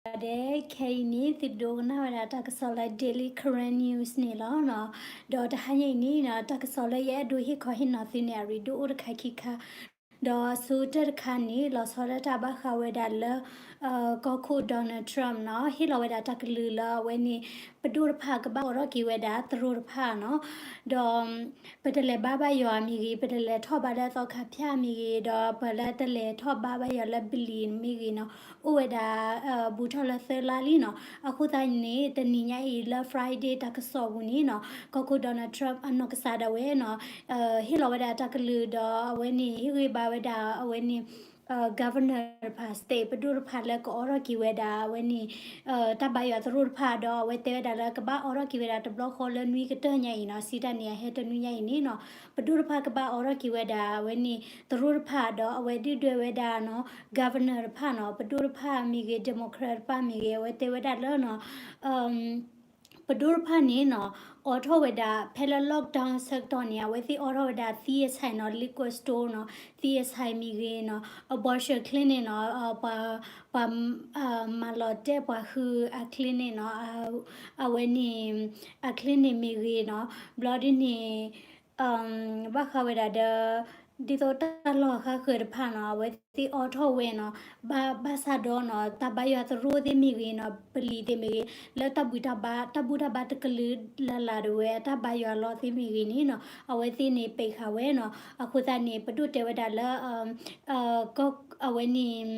ဂီၤလၢအဂ့ၤကိးဂၤဒဲး, ခဲအံၤန့ၣ် သုဒိကနၣ်ဝဲဒၣ်တၢ်ကစီၣ်လၢ Daily Karen News န့ၣ်လီၤ. ဒီးတဟါညါအံၤန့ၣ်နီၤ တၢ်ကစီၣ်လၢယအဲၣ်ဒိးဟ့ၣ်ခီဟ့ၣ်နီၤသုန့ၣ် အရ့ဒိၣ်အိၣ်တခါခံခါ, ဒီးဆိကတၢၢ်တခါန့ၣ် လီၤဆီဒၣ်တၢ်ဘၣ်ဃးဝဲဒၣ်လၢ ကီၢ်ခိၣ် Donald Trump နီၤ ဟ့ၣ်လီၤဝဲဒၣ်တၢ်ကလုၢ်လၢအဝဲန့ၣ် ပဒိၣ်တဖၣ်ကဘၣ်အိးထီၣ်က့ၤဝဲဒၣ်သရိာ်တဖၣ်နီၤ, ဒီး ပတလဲၤဘါဘၣ်ယွၤမ့ၢ်ဂ့ၤ, ပတလဲၤထီၣ်ဘါလၢသီခါဖၠၣ်မ့ၢ်ဂ့ၤ, ဒီးပလၢတလဲၤထီၣ်ဘါဘၣ်ယွၤလၢဘလံၤမ့ၢ်ဂ့ၤနီၤ, အိၣ်ဝဲဒၣ် ဘူးထီၣ်လၢသၢလါလံနီၤ. အဃိသတးန့ၣ် တနံၤညါအံၤလၢ Friday တၢ်ကစီၣ်ပူၤန့ၣ်နီၤ ကီၢ်ခိၣ် Donald Trump အနီၢ်ကစၢ်ဒၣ်ဝဲနီၤ ဟ့ၣ်လီၤဝဲဒၣ်တၢ်ကလုၢ်ဒီးအဝဲန့ၣ် ဟ့ၣ်ဂံၢ်ဘါဝဲဒၣ်အဝဲန့ၣ် governor တဖၣ် state ပဒိၣ်တဖၣ်လၢကအိးထီၣ်က့ၤဝဲဒၣ်အဝဲန့ၣ် တၢ်ဘါယွၤသရိာ်တဖၣ်ဒီး အဝဲတဲဝဲဒၣ်လၢကဘၣ်အိးထီၣ်က့ၤဝဲဒၣ်တဘျီဃီလၢနွံကတၢၢ်ညါအံၤနီၤ, စံးတၢ်န့ၣ် အဟဲတနွံညါအံၤန့ၣ်နီၤ ပဒိၣ်တဖၣ်ကဘၣ်အိးထီၣ်က့ၤဝဲဒၣ်အဝဲန့ၣ် သရိာ်တဖၣ်ဒီးအဝဲဒုၣ်ဒွဲၣ်ဝဲဒၣ်နီၤ governor တဖၣ်နီၤ, ပဒိၣ်တဖၣ်မ့ၢ်ဂ့ၤ Democrat တဖၣ်မ့ၢ်ဂ့ၤ အဝဲတဲဝဲဒၣ်လၢနီၤ ပဒိၣ်တဖၣ်န့ၣ်နီၤ အိးထီၣ်ဝဲဒၣ် ဖဲလၢ lockdown ဆၢကတီၢ်န့ၣ် အဝဲသ့ၣ်အိးထီၣ်ဝဲဒၣ်သံအဆါနီၤ liquor store နီၤ, သံအဆါမ့ၢ်ဂ့ၤနီၤ, abortion clinic နီၤ, ပှၤ ပှၤ မၤလီၤတဲာ်ပှၤဟုအ clinic နီၤ, အဝဲန့ၣ် အ clinic မ့ၢ်ဂ့ၤနီၤ, ဘျီဒ်န့ၣ် ဘၣ်ဃးဝဲဒၣ်ဒီး ဒ်သိးတၢ်လီၢ်အဃါဃၢၤတဖၣ်နီၤ အဝဲသ့ၣ်အိးထီၣ်ဝဲနီၤ, ဘၣ် ဘၣ်ဆၣ်ဒီးနီၤ တၢ်ဘါယွၤသရိာ်သ့ၣ်မ့ၢ်ဂ့ၤနီၤ, ပလံၤသ့ၣ်မ့ၢ်ဂ့ၤ, လၢတၢ်ဘူၣ်တၢ်ဘါ တၢ်ဘူၣ်တၢ်ဘါတကလုာ်လၢ်လၢ်ဒၣ်ဝဲ တၢ်ဘါယွၤလီၢ်သ့ၣ်မ့ၢ်ဂ့ၤန့ၣ်နီၤ အဝဲသ့ၣ်န့ၣ်ပိတ်ဃာ်ဝဲနီၤ. အဃိသတးန့ၣ် ပဒိၣ်တဲဝဲဒၣ်လၢ အဝဲန့ၣ်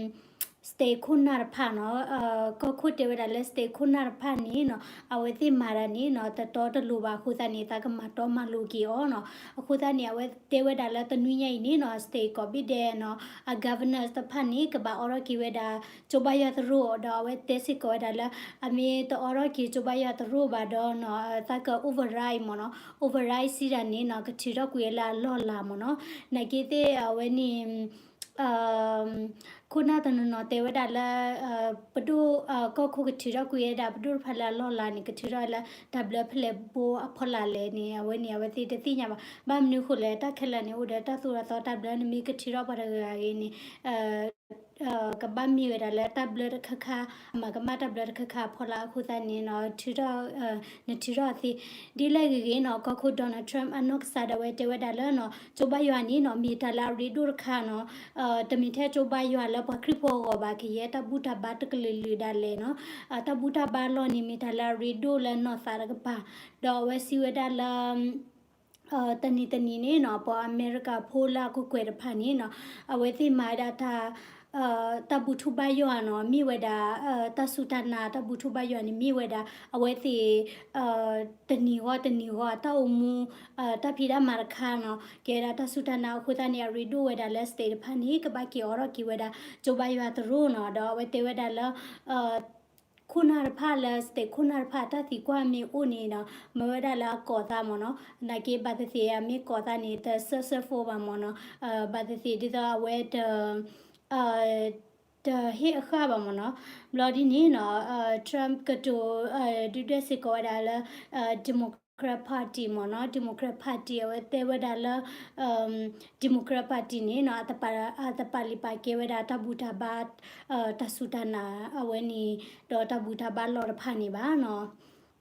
state ခိၣ်နၢ်တဖၣ်နီၤ, ကီၢ်ခိၣ်တဲဝဲဒၣ်လၢ state ခိၣ်နၢ်တဖၣ်န့ၣ်နီၤ အဝဲသ့ၣ်မၤတၢ်န့ၣ်နီၤ တတီတလိၤဘၣ်အဃိသတးန့ၣ် သးကမၤတီမၤလိၤက့ၤအီၤနီၤ. အဃိသတးန့ၣ် အဝဲတဲဝဲဒၣ်လၢတနွံညါအံၤန့ၣ်နီၤ state ကိးဘ့ၣ်ဒဲးနီၤ အ governor တဖၣ်န့ၣ် ကဘၣ်အိးထီၣ်က့ၤဝဲဒၣ် ကၠိဘါယွၤသရိာ် ဒီးအဝဲတဲစ့ၢ်ကီးဝဲဒၣ်လၢ အမ့ၢ်တအိးထီၣ်က့ၤကၠိဘါယွၤသရိာ်ဘၣ်ဒီးနီၤ သးက override မ့ၢ်နီၤ, override စံးတၢ်န့ၣ်နီၤ ကထုးထီၣ်ကွံာ်ဝဲလၢအလီၢ်လၤမ့ၢ်နီၤ, နာ်က့သ့ၣ်အဝဲန့ၣ် ခိၣ်နၢ်တနီၤနီၤတဲဝဲဒၣ်လၢ ပဒိၣ် ကီၢ်ခိၣ်ကထုးထီၣ်ကွံာ်ဝဲဒၣ် ပဒိၣ်တဖၣ်လၢအလီၢ်လၤန့ၣ် ကထုးထီၣ်လၢ တၢ်ဘျၢဖဲလဲၣ်ဘိအဖီလာ်လဲၣ်န့ၣ် အဝဲန့ၣ် အဝဲသ့ၣ်တသ့ၣ်ညါဘၣ်. ဘၣ်မနုၤဃိလဲၣ် တၢ်ခဲလၢာ်န့ၣ် အိၣ်ဒီးတၢ်သိၣ်တၢ်သီတၢ်ဘျၢ နမ့ၢ်ကထုးထီၣ်ပှၤတဂၤဂ့ၤန့ၣ် ကဘၣ်မ့ၢ်ဝဲဒၣ်လၢတၢ်ဘျၢတခါခါ, အမၤကမၣ်တၢ်ဘျၢတခါခါအဖီလာ်အဃိသတးန့ၣ်နီၤ ထုးထီၣ် နထုးထီၣ်အသ့ ဒ်လဲၣ်ဂ့ၤဂ့ၤနီၤ ကီၢ်ခိၣ် Donald Trump အနီၢ်ကစၢ်ဒၣ်ဝဲတဲဝဲဒၣ်လၢနီၤ ကၠိဘါယွၤန့ၣ်နီၤ မ့ၢ်တၢ်လၢအရ့ဒိၣ်တခါနီၤ, တမ့ၢ်ထဲကၠိဘါယွၤလၢပှၤခရံာ်ဖိအဂီၢ်ဘၣ် ကယဲၢ်တၢ်ဘူၣ်တၢ်ဘါတကလုာ်လုာ်ဒၣ်လဲာ်နီၤ, တၢ်ဘူၣ်တၢ်ဘါလီၢ်န့ၣ် မ့ၢ်တၢ်လၢအရ့ဒိၣ်လၢနီၢ်သးတကပၤ, ဒီးအဝဲစံးဝဲဒၣ်လၢ တနံၤတနံၤန့ၣ်နီၤ ပှၤအမဲရကၤဖိလၢအကကွဲၢ်တဖၣ်န့ၣ်နီၤ အဝဲသ့ၣ်မၤဝဲဒၣ်တၢ် တၢ်ဘူၣ်ထူဘါယွၤနီၤ မ့ၢ်ဝဲဒၣ် တၢ်စူၢ်တၢ်နာ် တၢ်ဘူၣ်ထူဘါယွၤန့ၣ် မ့ၢ်ဝဲဒၣ် အဝဲသ့ၣ် တနံၤဂီၢ်တနံၤဂီၢ် တၢ်အိၣ်မူ တၢ်ဖံးတၢ်မၤတခါနီၤ ကဲဝဲဒၣ်တၢ်စူၢ်တၢ်နာ်အဃိသတးန့ၣ် အရ့ဒိၣ်ဝဲဒၣ်လၢ state တဖၣ်န့ၣ် ကဘၣ်က့ၤအိးထီၣ်က့ၤဝဲဒၣ် ကၠိဘါယွၤသရိာ်နီၤ ဒီးအဝဲတဲဝဲဒၣ်လၢ ခိၣ်နၢ်တဖၣ်လၢ state ခိၣ်နၢ်တဖၣ် တၢ်သံကွၢ်မ့ၢ်အိၣ်န့ၣ်ဒီး မၢဝဲဒၣ်လၢအကိးသးမ့ၢ်နီၤ, နာ်က့ဘၣ်သ့ၣ်သ့ၣ် အမ့ၢ်ကိးသးန့ၣ် တ successful ဘၣ်မ့ၢ်နီၤ, ဘၣ်သ့ၣ်သ့ၣ်ဒ်သိးအဝဲတ တဟ့ၣ်အဃၢ်ဘၣ်မ့ၢ်နီၤ, ဘျီဒ်န့ၣ်နီၤ Trump ကတိၤ ဒုၣ်ဒွဲၣ်စ့ၢ်ကီးဝဲဒၣ်လၢ Democrat Party မ့ၢ်နီၤ, Democrat Party အဝဲတဲဝဲဒၣ်လၢ Democrat Party န့ၣ်နီၤ အတပာ်လံာ်ပာ်ကဲဝဲဒၣ်တၢ်ဘူၣ်တၢ်ဘါ တၢ်စူၢ်တၢ်နာ်အဝဲန့ၣ် ဒီးတၢ်ဘူၣ်တၢ်ဘါလီၢ်တဖၣ်န့ၣ်ဘၣ်နီၤ.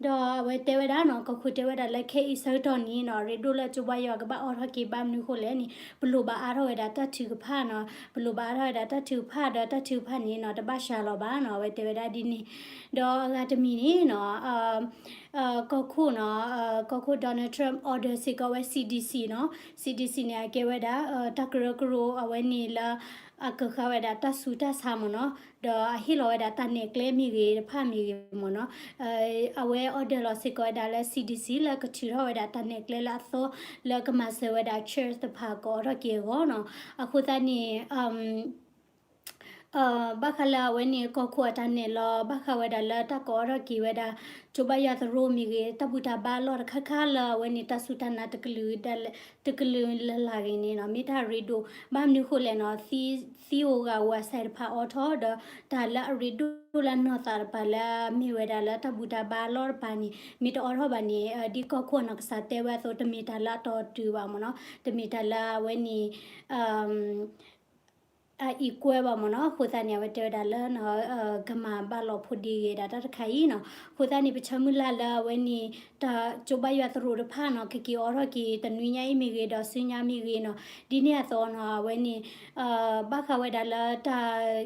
ဒီးအဝဲတဲဝဲဒၣ်နီၤ ကီၢ်ခိၣ်တဲဝဲဒၣ်လၢခဲအံၤဆၢကတီၢ်န့ၣ်နီၤ ရ့ဒိၣ်လၢကၠိဘါယွၤကဘၣ်အိးထီၣ်က့ၤဘၣ်မနုၤဃိလဲၣ်န့ၣ် ပလိၣ်ဘၣ်အါထီၣ်ဝဲဒၣ်တၢ်ထုကဖၣ်နီၤ, ပလိၣ်ဘၣ်အါထီၣ်ဝဲဒၣ်တၢ်ထုကဖၣ်ဒီးတၢ်ထုကဖၣ်န့ၣ်နီၤ တဘၣ်စှၤလီၤဘၣ်နီၤ အဝဲတဲဝဲဒၣ်ဒ်န့ၣ်, ဒီးအဂၤတမံၤန့ၣ်နီၤ ကီၢ်ခိၣ်နီၤ ကီၢ်ခိၣ် Donald Trump order စ့ၢ်ကီးဝဲ C D C နီၤ, C D C န့ၣ် အကဲဝဲဒၣ် တၢ်ကရၢကရိအဝဲန့ၣ်လၢ အကဃါဝဲဒၣ်တၢ်ဆူးတၢ်ဆါမ့ၢ်နီၤ, ဒီးအဟ့ၣ်လီၤဝဲဒၣ်တၢ်နဲၣ်ကျဲမ့ၢ်ဂ့ၤတဖၣ်မ့ၢ်ဂ့ၤမ့ၢ်နီၤ, အဝဲ order လီၤစ့ၢ်ကီးဝဲဒၣ်လၢ C D C လၢကထုးထီၣ်ဝဲဒၣ်တၢ်နဲၣ်ကျဲလၢအသီ လၢကမၤစၢၤဝဲဒၣ် church တဖၣ်ကအိးထီၣ်က့ၤအဂီၢ်နီၤ, အဃိသတးန့ၣ် ဘၣ်ဃးလၢအဝဲန့ၣ် ကီၢ်ခိၣ်အတၢ်နဲၣ်လီၤ ဘၣ်ဃးဝဲဒၣ်လၢတၢ်ကအိးထီၣ်က့ၤဝဲဒၣ် ကၠိဘါယွၤသရိာ်မ့ၢ်ဂ့ၤ တၢ်ဘူၣ်တၢ်ဘါလီၢ်တခါခါလၢအဝဲန့ၣ် တၢ်စူၢ်တၢ်နာ်တကလုာ် တကလုာ်လၢ်လၢ်ဂ့ၤန့ၣ်နီၤ မ့ၢ်တၢ်ရ့ဒိၣ် ဘၣ်မနုၤဃိလဲၣ်နီၤ သံအိၣ်ဂၤဝၤစဲးတဖၣ်အိးထီၣ်ဒီး တၢ်လၢအရ့ဒိၣ်လၢနီၢ်သးတပၤလၢအမ့ၢ်ဝဲဒၣ်လၢတၢ်ဘူၣ်တၢ်ဘါလီၢ်တပၤန့ၣ် မ့ၢ်တအိးထီၣ်ဘၣ်န့ၣ် ဒ်ကီၢ်ခိၣ်အနီၢ်ကစၢ်တဲဝဲအသိး တမ့ၢ်တၢ်လၢအတီအတုၤဘၣ်မ့ၢ်နီၤ တမ့ၢ်တၢ်လၢအဝဲန့ၣ် အ အequalဘၣ်မ့ၢ်နီၤ. အဃိသတးန့ၣ် အဝဲတဲဝဲဒၣ်လၢ ကမၤဘၣ်လီၤဖိးဒ့ဂ့ၤဒၣ်တၢ်တခါအံၤနီၤ. အဃိသတးန့ၣ် ပဆၢမုၢ်လၢ်လၢအဝဲန့ၣ် တၢ်ကၠိဘါယွၤသရိာ်တဖၣ်နီၤ ကက့ၤအိးထီၣ်က့ၤတနွံညါအံၤမ့ၢ်ဂ့ၤ ဒီးဆူညါမ့ၢ်ဂ့ၤနီၤ. ဒ်န့ၣ်အသိးနီၤ အဝဲန့ၣ် ဘၣ်ဃးဝဲဒၣ်လၢတၢ်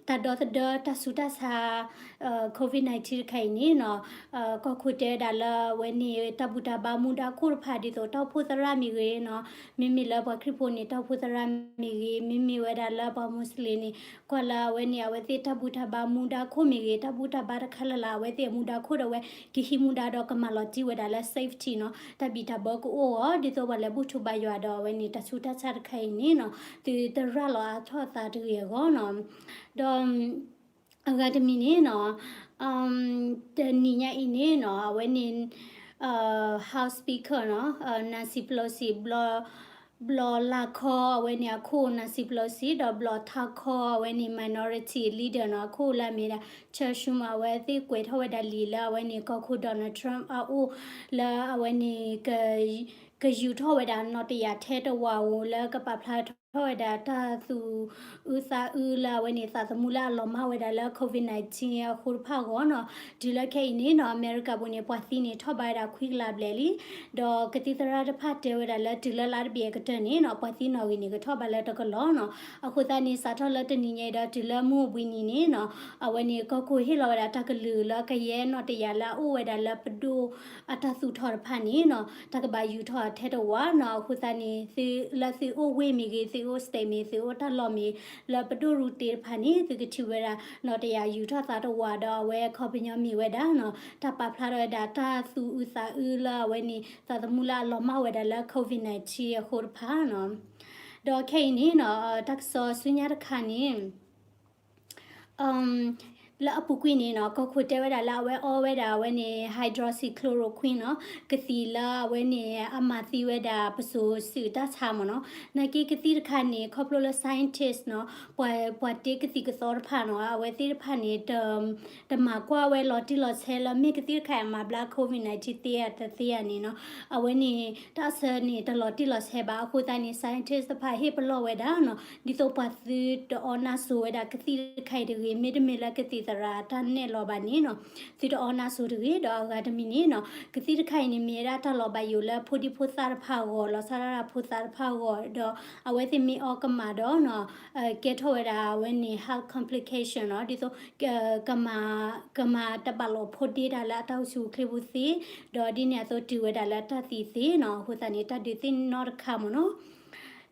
တၢ်ဒီသဒၢတၢ်ဆူးတၢ်ဆါ COVID nineteen တခါအံၤန့ၣ်နီၤ ကီၢ်ခိၣ်တဲဝဲဒၣ်လၢအဝဲန့ၣ် တၢ်ဘူၣ်တၢ်ဘါမူဒါခိၣ်တဖၣ် ဒ်သိးတၢ်အိၣ်ဖှိၣ်သရၣ်မ့ၢ်ဂ့ၤနီၤ, မ့မ့ၢ်လၢပှၤခရံာ်ဖိန့ၣ် တၢ်အိၣ်ဖှိၣ်သရၣ်မ့ၢ်ဂ့ၤ, မ့မ့ၢ်ဝဲဒၣ်လၢပှၤ Muslim န့ၣ် ကွၢ်လၢအဝဲန့ၣ် အဝဲသ့ၣ်တၢ်ဘူၣ်တၢ်ဘါမူဒါခိၣ်မ့ၢ်ဂ့ၤ, တၢ်ဘူၣ်တၢ်ဘါတခါလၢ်လၢ် အဝဲသ့ၣ်အမူဒါခိၣ်ဒီးဝဲ ကဟံးမူဒါဒီးကမၤလီၤတံၢ်ဝဲဒၣ်လၢ safety နီၤ, တၢ်ဘံၣ်တၢ်ဘၢကအိၣ်အီၤ ဒ်သိးပှၤလဲၤဘူၣ်ထီၣ်ဘါယွၤဒီးအဝဲန့ၣ် တၢ်ဆူးတၢ်ဆါတခါအံၤန့ၣ်နီၤ သုတရၤလီၤအါထီၣ်အသးတဂ့ၤအဂီၢ်နီၤ. ဒီး အဂၤတမံၤန့ၣ်နီၤ တနံၤညါအံၤန့ၣ်နီၤ အဝဲန့ၣ် House Speaker နီၤ Nancy Pelosi ဘျီ ဘျီလၢခီအဝဲန့ၣ် အခိၣ် Nancy Pelosi ဒီးဘျီထါခီအဝဲန့ၣ် Minority Leader နီၤ အခိၣ်လၢအမ့ၢ်ဒၣ် Chuck Schumer အဝဲသ့ၣ်ကွဲးထီၣ်ဝဲဒၣ်လံာ်လၢအဝဲန့ၣ် ကီၢ်ခိၣ် Donald Trump အအိၣ်လၢအဝဲန့ၣ် ကယူၤထီၣ်ဝဲဒၣ်နီၣ်တယၢ်ထဲတဝာ်ဧိၤ လၢကပာ်ဖျါထီၣ်ဝဲဒၣ်တၢ်သူၣ်အုးသးအုးလၢအဝဲန့ၣ် သးသမူလၢအလီၤမၢ်ဝဲဒၣ်လၢ COVID nineteen အဃိတဖၣ်အဂီၢ်နီၤ. တုၤလၢခဲအံၤန့ၣ်နီၤ အမဲရကၤပူၤန့ၣ် ပှၤသံန့ၣ်ထီၣ်ဘးဝဲဒၣ်ခွံကလးဘျဲၣ်လံ. ဒီးကသံၣ်သရၣ်တဖၣ်တဲဝဲဒၣ်လၢတုၤလၢလါတဘ့ၣ်အကတၢၢ်န့ၣ်နီၤ ပှၤသံနီၣ်ဂံၢ်န့ၣ် ကထီၣ်ဘးလၢတကလီၤနီၤ. အဃိသတးန့ၣ် စးထီၣ်လၢတနံၤညါအံၤဒီးတုၤလၢမုၢ်အိၣ်ဘှံးနံၤန့ၣ်နီၤ အဝဲန့ၣ် ကီၢ်ခိၣ်ဟ့ၣ်လီၤဝဲဒၣ်တၢ်ကလုၢ်လၢကယဲၢ်နီၣ်တယၢ်လၢအအိၣ်ဝဲဒၣ်လၢပဒိၣ် အတၢ်သူၣ်ထီၣ်တဖၣ်န့ၣ်နီၤ တၢ်ကဘၣ်ယူၤထီၣ်ထဲတဝာ်နီၤ. အဃိသတးန့ၣ် သုလၢသုအိၣ်ဝ့ၢ်မ့ၢ်ဂ့ၤ သုအိၣ် state မ့ၢ် သုအိၣ်တၢ်လီၢ်မ့ၢ် လၢပဒိၣ်ရူတ့တဖၣ်န့ၣ် သုကထံၣ်ဝဲဒၣ် နီၣ်တယၢ်ယူၤထီၣ်သးတဝာ်ဒီးအဝဲအခီပညီမ့ၢ်ဝဲဒၣ်နီၤ တၢ်ပာ်ဖျါထီၣ်ဝဲဒၣ်တၢ်သူၣ်အုးသးအုးလၢအဝဲန့ၣ် သးသမူလၢအလီၤမၢ်ဝဲဒၣ်လၢ COVID nineteen အဃိတဖၣ်နီၤ. ဒီးခဲအံၤန့ၣ်နီၤ တၢ်ကစီၣ်ဆူညါတခါန့ၣ် လၢအပူၤကွံာ်န့ၣ်နီၤ ကီၢ်ခိၣ်တဲဝဲဒၣ်လၢအဝဲအီဝဲဒၣ်အဝဲန့ၣ် hydroxychloroquine နီၤ ကသံၣ်လၢအဝဲန့ၣ် အမၤသံဝဲဒၣ်ပစိၤစုာ်တၢ်ဆါမ့ၢ်နီၤ. နာ်က့ကသံၣ်တခါန့ၣ် ခီဖျိလၢ scientist နီၤ ပှၤ ပှၤတ့ကသံၣ်ကသီတဖၣ်နီၤ အဝဲသ့ၣ်တဖၣ်န့ၣ် တမၤကွၢ်ဝဲလီၤတံၢ်လီၤဆဲးလၢမ့ၢ်ကသံၣ်တခါအံၤမၤဘျါ COVID nineteen သ့ဧါတသ့ဧါန့ၣ်နီၤ အဝဲန့ၣ် တၢ်ဆၢန့ၣ် တလီၤတံၢ်လီၤဆဲးဘၣ်. အဃိသတးန့ၣ် scientist တဖၣ်ဟ့ၣ်ပလီၢ်ဝဲဒၣ်နီၤ ဒ်သိးပှၤသုတအီနၢ်စိၤဝဲဒၣ်ကသံၣ်တခါအံၤတဂ့ၤ မ့တမ့ၢ်လၢကသံၣ်သရၣ်တၢ်နဲၣ်လီၤဘၣ်န့ၣ်နီၤ သုတအီနၢ်စိၤတဂ့ၤ. ဒီးအဂၤတမံၤန့ၣ်နီၤ ကသံၣ်တခါအံၤန့ၣ် မ့ၢ်ဝဲဒၣ်တၢ်လီၤဘၣ်ယိၣ်လၢဖိဒံဖိသၣ်တဖၣ်အဂီၢ် လီၤဆီဒၣ်တၢ်ဖိသၣ်တဖၣ်အဂီၢ် ဒီးအဝဲသ့ၣ်မ့ၢ်အီကမၣ်ဒီးနီၤ ကဲထီၣ်ဝဲဒၣ်အဝဲန့ၣ် health complication နီၤ ဒ်သိး ကမၤ ကမၤတဘၣ်လိာ်ဖိးဒ့တၢ်လၢအတၢ်အိၣ်ဆူၣ်အိၣ်ချ့ပူၤသ့, ဒီးဒ်န့ၣ်အသိးတုၤဝဲဒၣ်လၢတၢ်သံသ့နီၤ, အဃိသတးန့ၣ် တၢ်ဒုးသ့ၣ်နီၣ်တခါမ့ၢ်နီၤ.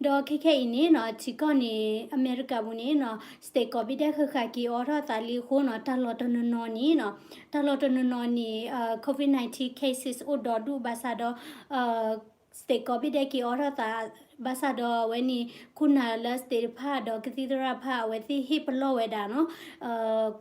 ဒီးခဲခဲအံၤန့ၣ်နီၤ ထံကီၢ်န့ၣ် အမဲရကၤပူၤန့ၣ်နီၤ state ကိးဘ့ၣ်ဒဲးဃၣ်ဃၣ်က့ၤအိးထီၣ်သးလံအဃိနီၤ တၢ်လီၢ်တနီၤနီၤန့ၣ်နီၤ တၢ်လီၢ်တနီၤနီၤန့ၣ် COVID nineteen cases အိၣ်ဒီဒူၣ်ဘၣ်ဆၣ်ဒီး state ကိးဘ့ၣ်ဒဲးက့ၤအိးထီၣ်သး ဘၣ်ဆၣ်ဒီးအဝဲန့ၣ် ခိၣ်နၢ်လၢ state တဖၣ်ဒီးကသံၣ်သရၣ်တဖၣ် အဝဲသ့ၣ်ဟ့ၣ်ပလီၢ်ဝဲဒၣ်နီၤ,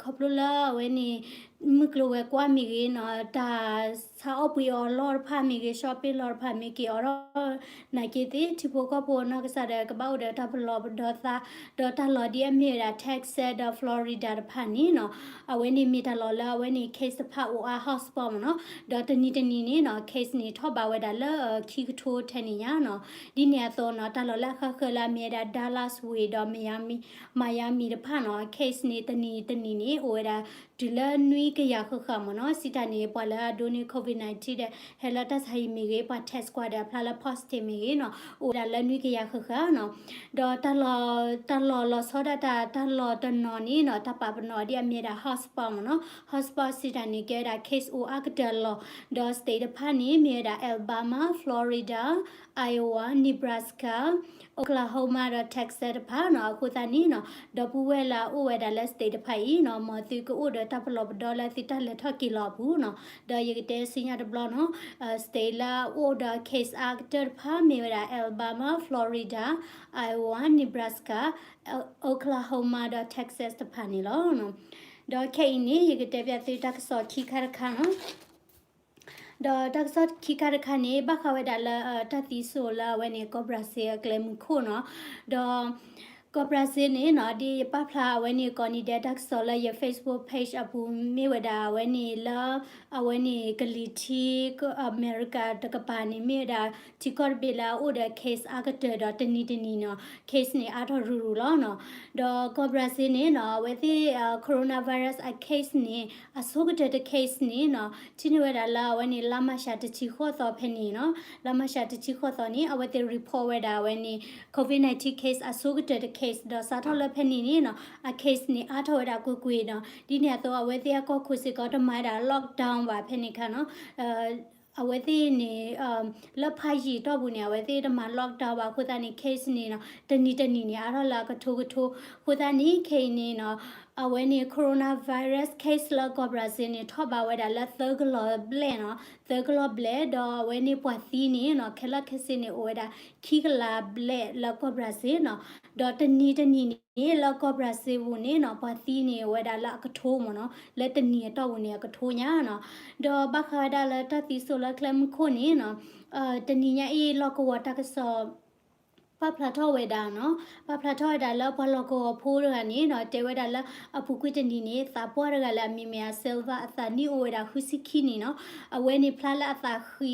ခီဖျိလၢအဝဲန့ၣ် မုၢ်ကျိၤဝဲၤကွာ်မ့ၢ်ဂ့ၤနီၤ, တၢ်ဆါအီၣ်ပှ့ၤအီလီၢ်တဖၣ်မ့ၢ်ဂ့ၤ, shopping လီၢ်တဖၣ်မ့ၢ်က့ၤအိးထီၣ် နာ်က့သ့ၣ် ထံဖိကီၢ်ဖိနီၢ်ကစၢ်ဒီး ကဘၣ်အိၣ်ဒီးတၢ်ပလီၢ်ပဒီသး, ဒီးတၢ်လီၢ်ဒ်အမ့ၢ်ဝဲဒၣ် Texas ဒီး Florida တဖၣ်န့ၣ်နီၤ, အဝဲန့ၣ်မ့ၢ်တၢ်လီၢ်လၢအဝဲန့ၣ် case တဖၣ်အိၣ်အါ hotspot မ့ၢ်နီၤ, ဒီးတနံၤတနံၤန့ၣ်နီၤ case န့ၣ် ထီၣ်ဘးဝဲဒၣ်လၢခံကထိထဲန့ၣ်ညါနီၤ, ဒ်န့ၣ်အသိးနီၤ တၢ်လီၢ်လၢအဃၣ်ဃၣ်လၢအမ့ၢ်ဝဲဒၣ် Dallas ဝ့ၢ်ဒီး Miami တဖၣ်နီၤ case န့ၣ် တနံၤတနံၤန့ၣ် အိၣ်ဝဲဒၣ် တုၤလၢနွံကယၤဃၣ်ဃၣ်မ့ၢ်နီၤ, စံးတၢ်န့ၣ် ပှၤလၢအဒိးန့ၢ် COVID nineteen ဒီး ဟဲလၢတၢ်ဆါဟံၣ်မ့ၢ်ဂ့ၤ, ပှၤ test ကွၢ်ဒီးအဖျါလၢ positive မ့ၢ်ဂ့ၤနီၤ, အိၣ်ဝဲဒၣ်လၢနွံကယၤဃၣ်ဃၣ်နီၤ, ဒီးတၢ်လီၢ် တၢ်လီၢ်လီၤဆီဒၣ်တၢ် တၢ်လီၢ်တနီၤန့ၣ်နီၤ တၢ်ပာ်ပနီၣ်ဒ်အမ့ၢ်ဝဲဒၣ် hotspot မ့ၢ်နီၤ, hotspot စံးတၢ်န့ၣ် ကဲဝဲဒၣ် case အိၣ်အါကတၢၢ်လီၤ, ဒီး state တဖၣ်န့ၣ် မ့ၢ်ဝဲဒၣ် Alabama, Florida, Iowa, Nebraska, Oklahoma ဒီး Texas တဖၣ်နီၤ, အဃိသတးန့ၣ်နီၤ ဒီပုၢ်ဝဲၢ်လၢအအိၣ်ဝဲဒၣ်လၢ state တဖၣ်အံၤနီၤ မ်သုကအိၣ်ဒီးတၢ်ပလီၢ်ပဒီလၢသုတၢ်လဲၤထီၣ်က့ၤလီၤအပူၤနီၤ, ဒီးယကတဲဆူညါတဘျီနီၤ, state လၢအအိၣ်ဒီး case အါကတၢၢ်တဖၣ်မ့ၢ်ဝဲဒၣ် Alabama, Florida, Iowa, Nebraska, Oklahoma ဒီး Texas တဖၣ်န့ၣ်လီၤ. ဒီးခဲအံၤန့ၣ် ယကတဲပျးသုတၢ်ကစီၣ်ခံခါတခါနီၤ. ဒီးတၢ်ကစီၣ်ခံခါတခါန့ၣ် ဘၣ်ဃးဝဲဒၣ်လၢ တၢ်သံစိာ်လၢအဝဲန့ၣ် ကီၢ် Brazil အကျဲမုၢ်ခိၣ်နီၤ, ဒီး ကီၢ်ဘြၤစ့န့ၣ်နီၤ ဒ်ယပာ်ဖျါအဝဲန့ၣ် ကိးနံၤဒဲးတၢ်ကစီၣ်လၢယ Facebook page အပူၤ မ့ၢ်ဝဲဒၣ်အဝဲန့ၣ်လၢ အဝဲန့ၣ်ကလံၤထံး အမဲရကၤတကပၤန့ၣ် မ့ၢ်ဝဲဒၣ် ထံကီၢ်တဘ့ၣ်လၢအအိၣ်ဒီး case အါကတၢၢ်ဒီးတနံၤတနံၤနီၤ case န့ၣ်အါထီၣ်ရူၤရူၤလီၤနီၤ. ဒီးကီၢ်ဘြၤစ့န့ၣ်နီၤ အဝဲသ့ၣ် coronavirus အ case န့ၣ် အဆိကတၢၢ်တ case န့ၣ်နီၤ ထံၣ်န့ၢ်ဝဲဒၣ်လၢအဝဲန့ၣ် လါမၢ်ၡးတဆံဃိးသီဖဲန့ၣ်နီၤ လါမၢ်ၡးတဆံဃိးသီန့ၣ် အဝဲသ့ၣ် report ဝဲဒၣ်အဝဲန့ၣ် COVID nineteen case အဆိကတၢၢ်တ case ဒီးစးထီၣ်လၢဖဲန့ၣ်န့ၣ်နီၤ အ case န့ၣ်အါထီၣ်ဝဲဒၣ်ကွ့ၢ်ကွ့ၢ်နီၤ ဒ်န့ၣ်အသိးအဝဲသ့ၣ်အကီၢ်ခိၣ်စ့ၢ်ကီးတမၤဝဲဒၣ် lockdown ဘၣ်ဖဲန့ၣ်ခါနီၤ အဝဲသ့ၣ်န့ၣ် လၢဖးယံာ်တီၢ်ပူၤန့ၣ် အဝဲသ့ၣ်တမၤ lockdown ဘၣ်အဃိသတးန့ၣ် case န့ၣ်နီၤ တနံၤတနံၤန့ၣ် အါထီၣ်လၢအကထိကထိ အဃိသတးန့ၣ် ခဲအံၤန့ၣ်နီၤ အဝဲန့ၣ် coronavirus case လၢကီၢ်ဘြၤစ့န့ၣ် ထီၣ်ဘးဝဲဒၣ်လၢသၢကလီၤဘျဲၣ်နီၤ သၢကလီၤဘျဲၣ် ဒီးအဝဲန့ၣ်ပှၤသံန့ၣ်နီၤ ခဲလၢာ်ခဲဆ့န့ၣ် အိၣ်ဝဲဒၣ်ခံကလးဘျဲၣ်လၢကီၢ်ဘြၤစ့နီၤ ဒီးတနံၤတနံၤန့ၣ် လၢကီၢ်ဘြၤစ့ပူၤန့ၣ်နီၤ ပှၤသံန့ၣ်အိၣ်ဝဲဒၣ်လၢအကထိမ့ၢ်နီၤ လၢတနံၤအတီၢ်ပူၤန့ၣ် အကထိညါနီၤ ဒီးဘၣ်ဃးဝဲဒၣ်လၢတၢ်သံစိၣ်လၢကျဲမုၢ်ခိၣ်န့ၣ်နီၤ တနံၤညါအံၤ လီၢ်ကဝီၤတၢ်ကစီၣ် ပာ်ဖျါထီၣ်ဝဲဒၣ်နီၤ ပာ်ဖျါထီၣ်ဝဲဒၣ်လၢပှၤလီၢ်ကဝီၤဖိတဂၤန့ၣ်နီၤ တဲဝဲဒၣ်လၢအပူၤကွံာ်တနံၤန့ၣ် သးပှၢ်တဂၤလၢအမံၤမ့ၢ် Silver အသးနံၣ်အိၣ်ဝဲဒၣ်ဃုဆံခံနံၣ်နီၤ အဝဲန့ၣ်ဖျါလၢအသးဃံ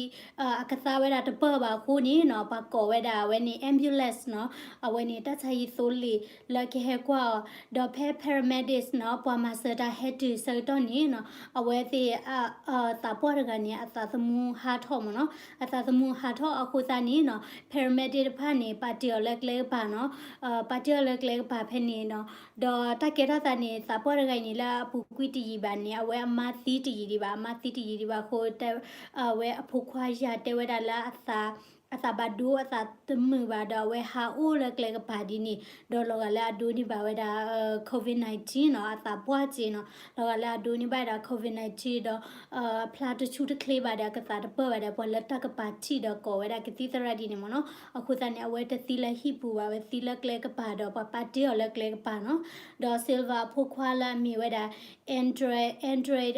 အကသါဝဲဒၣ်တပၢၢ်ဘၣ်အဃိန့ၣ်နီၤ ပှၤကိးဝဲဒၣ်အဝဲန့ၣ် ambulance နီၤ အဝဲန့ၣ်တၢ်ဆါဟံၣ်သိလ့ၣ်လၢကဟဲကွၢ်အီၤ ဒီးဖဲ paramedics နီၤ ပှၤမၤစၢၤတၢ်ဟဲတုၤဆၢကတီၢ်န့ၣ်နီၤ အဝဲသ့ၣ် သးပှၢ်တဂၤန့ၣ် အသးသမူဟးထီၣ်မ့ၢ်နီၤ အသးသမူဟးထီၣ်အဃိသတးန့ၣ်နီၤ paramedic တဖၣ်န့ၣ် ပာ်တ့ၢ်အီၤလၢကျဲကပၤနီၤ ပာ်တ့ၢ်အီၤလၢကျဲကပၤဖဲန့ၣ်နီၤ ဒီးတၢ်ကဲထီၣ်သးန့ၣ် သးပှၢ်တဂၤအံၤန့ၣ် လၢအပူၤကွံာ်တယံာ်ဘၣ်န့ၣ် အဝဲအမါသံတယံာ်ဒံးဘၣ် အမါသံတယံာ်ဒံးဘၣ်အဃိ အဝဲအဖိခွါယၤတဲဝဲဒၣ်လၢအသး အသးဘၣ်ဒိ အသးတမုာ်ဘၣ်ဒီး အဝဲဟးအိၣ်လၢကျဲကပၤဒ်န့ၣ် ဒီးလီၤဂာ်လၢအဒိးန့ၢ်ဘၣ်ဝဲဒၣ် COVID nineteen နီၤ အသးပှၢ်စ့နီၤ လီၤဂာ်လၢအဒိးန့ၢ်ဘၣ်ဝဲဒၣ် COVID nineteen ဒီး အဖျါတဆူၣ်တချ့ဘၣ်ဒီး အကသးတပၢၢ်ဘၣ်ဒီး ပှၤလၢတၢ်ကပၤထံၣ်ဒီးကိးဝဲဒၣ်ကသံၣ်သရၣ်ဒ်န့ၣ်မ့ၢ်နီၤ အဃိသတးန့ၣ် အဝဲတသံလၢဟံၣ်ပူၤဘၣ် အဝဲသံလၢကျဲကပၤဒီး ပှၤပာ်တ့ၢ်အီၤလၢကျဲကပၤနီၤ ဒီး Silver အဖိခွါလၢအမ့ၢ်ဝဲဒၣ် Android Android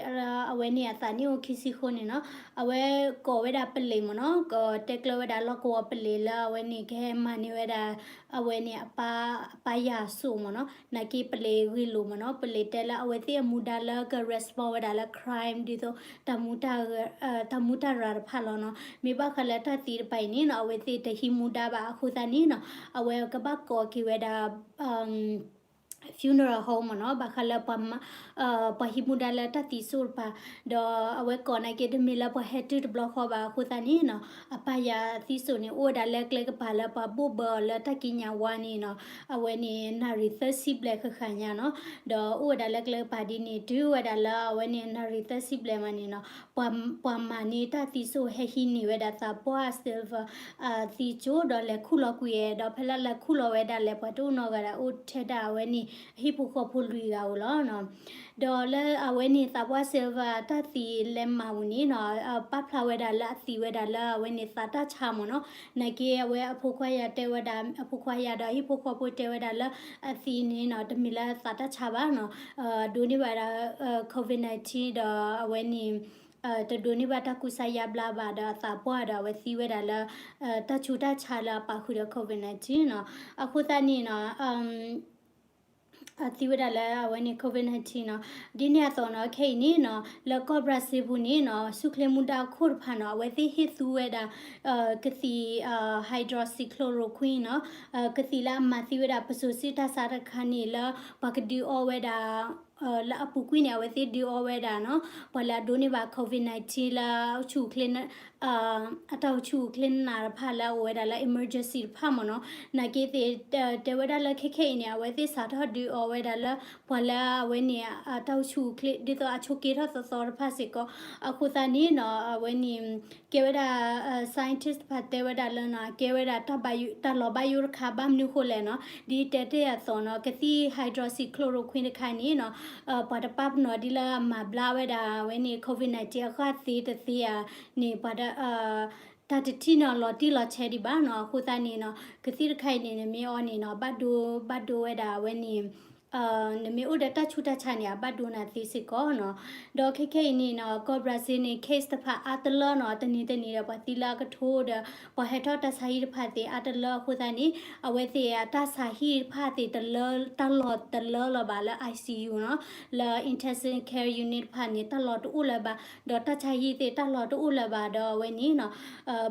အဝဲန့ၣ်အသးနံၣ်အိၣ်ခံဆံဃိန့ၣ်နီၤ အဝဲကိးဝဲဒၣ်ပလံးမ့ၢ်နီၤ ကတဲကျၢၤဝဲဒၣ်လီၢ်ကဝီၤပလံးလၢအဝဲန့ၣ်ကဟဲမၤန့ၢ်ဝဲဒၣ် အဝဲန့ၣ်အပၢ် အပၢ်ယၤစိာ်မ့ၢ်နီၤ နာ်က့ပလံးဂ့ၢ်လိာ်မ့ၢ်နီၤ ပလံးတဲလၢအဝဲသ့ၣ်အမူဒါလၢက respond ဝဲဒၣ်လၢ crime ဒ်သိး တၢ်မူတၢ်ရၤတဖၣ်လီၤနီၤ မ့ၢ်ဘၣ်ဃးလၢတၢ်သံတဖၣ်အံၤန့ၣ်နီၤ အဝဲသ့ၣ်တဟံးမူဒါဘၣ်အဃိသတးန့ၣ်နီၤ အဝဲကဘၣ်ကိးက့ၤဝဲဒၣ် funeral home မ့ၢ်နီၤ ဘၣ်ဃးလၢ ပှၤဟံးမူဒါလၢတၢ်သံစိၣ်တပၤ ဒီးအဝဲကိးနာ်က့တမ့ၢ်လၢပှၤဟဲတုၤတဘျီဃီဘၣ်အဃိသတးန့ၣ်နီၤ အပၢ်ယၤသံစိာ်န့ၣ် အိၣ်ဝဲဒၣ်လၢကျဲကပၤလၢပှၤဘိၣ်ဘၢအီၤလၢတၢ်ကံးညာ်ဝါန့ၣ်နီၤ အဝဲန့ၣ် နၣ်ရံၣ်သၢဆံဘျဲၣ်ဃၣ်ဃၣ်ညါနီၤ ဒီးအိၣ်ဝဲဒၣ်လၢကျဲကပၤဒ်န့ၣ် တုၤဝဲဒၣ်လၢအဝဲန့ၣ် နၣ်ရံၣ်သၢဆံဘျဲၣ်မးန့ၣ်နီၤ ပှၤမၤန့ၢ်တၢ်သံစိၣ်ဟဲဟံးန့ၢ်ဝဲဒၣ်သးပှၢ် Silver သံကၠိ ဒီးလဲၤခူၣ်လီၤကွံာ်ဝဲ ဒီးဖဲလၢလဲၤခူၣ်လီၤဝဲဒၣ်လဲာ် ပှၤတအိၣ်နီတဂၤဒၣ် အိၣ်ထဲဒၣ်အဝဲန့ၣ် အဟံၣ်ဖိဃီဖိလွံၢ်ဂၤဧိၤလီၤ. ဒီးလၢအဝဲန့ၣ်သးပှၢ် Silver တၢ်သံလဲၤမၤပူၤန့ၣ်နီၤ ပာ်ဖျါဝဲဒၣ်လၢအသံဝဲဒၣ်လၢအဝဲန့ၣ်သးတၢ်ဆါမ့ၢ်နီၤ နာ်က့အဝဲအဖိခွါယၤတဲဝဲဒၣ် အဖိခွါယၤဒီးအဟံၣ်ဖိဃီဖိတဲဝဲဒၣ်လၢအသံန့ၣ်နီၤ တမ့ၢ်လၢသးတၢ်ဆါဘၣ်နီၤ ဒိးန့ၢ်ဘၣ်ဒီး COVID nineteen ဒီးအဝဲန့ၣ် တဒိးန့ၢ်ဘၣ်တၢ်ကူစါယါဘျါဘၣ်ဒီးအသးပှၢ်ဒီး အဝဲသံဝဲဒၣ်လၢ တၢ်ဆူးတၢ်ဆါလၢအပာ်ဃုာ်ဒီး COVID nineteen နီၤ အဃိသတးန့ၣ်နီၤ အသံဝဲဒၣ်လၢအဝဲန့ၣ် COVID nineteen နီၤ ဒ်န့ၣ်အသိးနီၤ ခဲအံၤန့ၣ်နီၤ လၢကီၢ်ဘြၣ်စ့ပူၤန့ၣ်နီၤ ဆူၣ်ချ့မူဒါအခိၣ်တဖၣ်နီၤ အဝဲသ့ၣ်ဟ့ၣ်သူဝဲဒၣ် ကသံၣ် hydroxychloroquine နီၤ ကသံၣ်လၢအမၤသံဝဲဒၣ်ပစိၤစ့တၢ်ဆါတခါန့ၣ်လၢ ပှၤကဒုးအီဝဲဒၣ် လၢအပူၤကွံာ်န့ၣ် အဝဲသ့ၣ်ဒုးအီဝဲဒၣ်နီၤ ပှၤလၢအဒိးန့ၢ်ဘၣ် COVID nineteen လၢအဆူၣ်ချ့ အတၢ်အိၣ်ဆူၣ်အိၣ်ချ့နးတဖၣ်လၢအအိၣ်ဝဲဒၣ်လၢ emergency တဖၣ်မ့ၢ်နီၤ နာ်က့သ့ၣ် တဲဝဲဒၣ်လၢခဲခဲအံၤန့ၣ် အဝဲသ့ၣ်စးထီၣ်ဒုးအီဝဲဒၣ်လၢ ပှၤလၢအဝဲန့ၣ် တၢ်အိၣ်ဆူၣ်အိၣ်ချ့ ဒ်သိးအဆိးက့ထီၣ်သီသီတဖၣ်စ့ၢ်ကီး အဃိသတးန့ၣ်နီၤ အဝဲန့ၣ် ကဲဝဲဒၣ် scientist တဖၣ်တဲဝဲဒၣ်လၢနီၤ ကဲဝဲဒၣ် တၢ်လီၤဘၣ်ယိၣ်တခါ ဘၣ်မနုၤဃိလဲၣ်နီၤ ဒ်တဲတ့ၢ်အသိးနီၤ ကသံၣ် hydroxychloroquine တခါန့ၣ်နီၤ ပှၤတပာ်ပနီၣ်ဒ်လၢအမၤဘျါဝဲဒၣ်ဝဲန့ၣ် COVID nineteen အဂၢၢ်သ့တသ့ဧါန့ၣ် ပှၤ တၢ်တထံၣ်န့ၢ်အီၤလီၤတံၢ်လီၤဆဲးဒံးဘၣ်နီၤ အဃိသတးန့ၣ်နီၤ ကသံၣ်တခါအံၤန့ၣ် နမ့ၢ်အီန့ၣ်နီၤ ဘၣ်ဒိ ဘၣ်ဒိဝဲဒၣ်ဝဲန့ၣ် နမ့ၢ်အိၣ်ဒီးတၢ်ဆူးတၢ်ဆါန့ၣ် အဘၣ်ဒိနၤသ့စ့ၢ်ကီးနီၤ. ဒီးခဲခဲအံၤန့ၣ်နီၤ ကီၢ် Brazil န့ၣ် case တဖၣ်အါတလၢနီၤ, တနံၤတနံၤဒီးပှၤသံလၢအကထိဒီး ပှၤဟဲထီၣ်တၢ်ဆါဟံၣ်တဖၣ်သ့အါတလၢအဃိသတးန့ၣ် အဝဲသ့ၣ်အတၢ်ဆါဟံၣ်တဖၣ်သ့ၣ်တလၢ တၢ်လီၢ်တလၢလၢၤဘၣ်လၢ I C U နီၤ, လၢ intensive care unit တဖၣ်န့ၣ် တၢ်လီၢ်တအိၣ်လၢၤဘၣ်, ဒီးတၢ်ဆါဟံၣ်သ့ၣ်တၢ်လီၢ်တအိၣ်လၢၤဘၣ်ဒီးအဝဲန့ၣ်နီၤ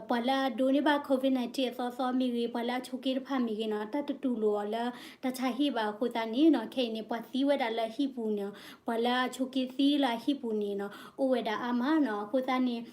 ပှၤလၢအဒိးန့ၢ်ဘၣ် COVID nineteen အသီသီမ့ၢ်ဂ့ၤ, ပှၤလၢအဆိးက့တဖၣ်မ့ၢ်ဂ့ၤနီၤ, တၢ်တတူၢ်လိာ်အီၤလၢတၢ်ဆါဟံၣ်ဘၣ်အဃိသတးန့ၣ်နီၤ, ခဲအံၤန့ၣ် ပှၤသံဝဲဒၣ်လၢဟံၣ်ပူၤန့ၣ်, ပှၤလၢအဆိးက့သံလၢအဟံၣ်ပူၤန့ၣ်နီၤ အိၣ်ဝဲဒၣ်အါမးနီၤ. အဃိသတးန့ၣ်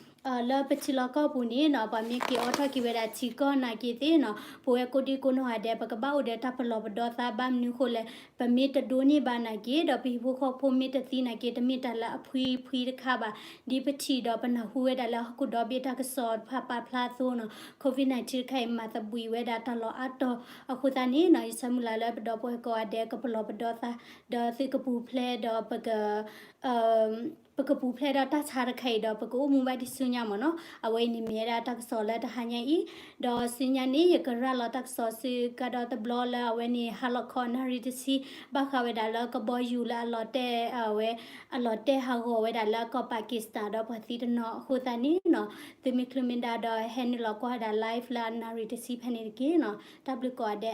လၢပထံလီၢ်ကီၢ်ပူၤန့ၣ်နီၤ ပှၤမ့ၢ်က့ၤအိးထီၣ်က့ၤဝဲဒၣ်ထံကီၢ်နာ်က့သ့ၣ်နီၤ, ပဝဲကိးဒံကိးနီၢ်ဂၤဒဲး ပကဘၣ်အိၣ်ဒီးတၢ်ပလီၢ်ပဒီသး ဘၣ်မနုၤဃိလဲၣ်, ပမ့ၢ်တဒိးန့ၢ်ဘၣ်နာ်က့ ဒီးပဟံၣ်ဖိဃီဖိမ့ၢ်တသံနာ်က့ တမ့ၢ်တၢ်လၢအဖှံဖှံတခါဘၣ်. ဒ်ပထံၣ်ဒီးပနၢ်ဟူဝဲဒၣ်လၢဟီၣ်ခိၣ်ဒီဘ့ၣ်တၢ်ကစီၣ်တဖၣ်ပာ်ဖျါအသိးနီၤ COVID nineteen တခါအံၤ မၤသဘှံးဝဲဒၣ်တၢ်လီၢ်အါတီၤအဃိသတးန့ၣ်နီၤ, ယဆၢမုၢ်လၢ်လၢပဒီပုၢ်ဝဲၢ်ကိးဂၤဒဲး ကပလီၢ်ပဒီသး ဒီးသုကပူၤဖျဲးဒီးပက ပကပူၤဖျဲးဒီးတၢ်ဆါတခါအံၤဒီး ပကအိၣ်မူဘၣ်ဒ်ဆူညါမ့ၢ်နီၤ. အဝဲအံၤန့ၣ်မ့ၢ်ဝဲဒၣ်တၢ်ကစီၣ်လၢတဟါညါအံၤ, ဒီးဆူညါန့ၣ် ယကရၤလီၤတၢ်ကစီၣ်စ့ၢ်ကီးဒီးတဘျီလၢအဝဲန့ၣ် ဟါလီၤခီအနၣ်ရံၣ်တဆံ ဘၣ်ဃးဝဲဒၣ်လၢကဘီယူၤလၢအလီၤတဲာ်ဝဲ အလီၤတဲာ်ဟးဂီၤဝဲဒၣ်လၢကီၢ် Pakistan ဒီးပှၤသံတနီၤအဃိသတးန့ၣ်နီၤ, သုမ့ၢ်ချုးမ့ၢ်ဒါဒီးဟဲနုာ်လီၤကွၢ်ဝဲဒၣ် live လၢအနၣ်ရံၣ်တဆံဖဲန့ၣ်တက့ၢ်နီၤ. တၢ်ဘျုးကိးဂၤဒဲး.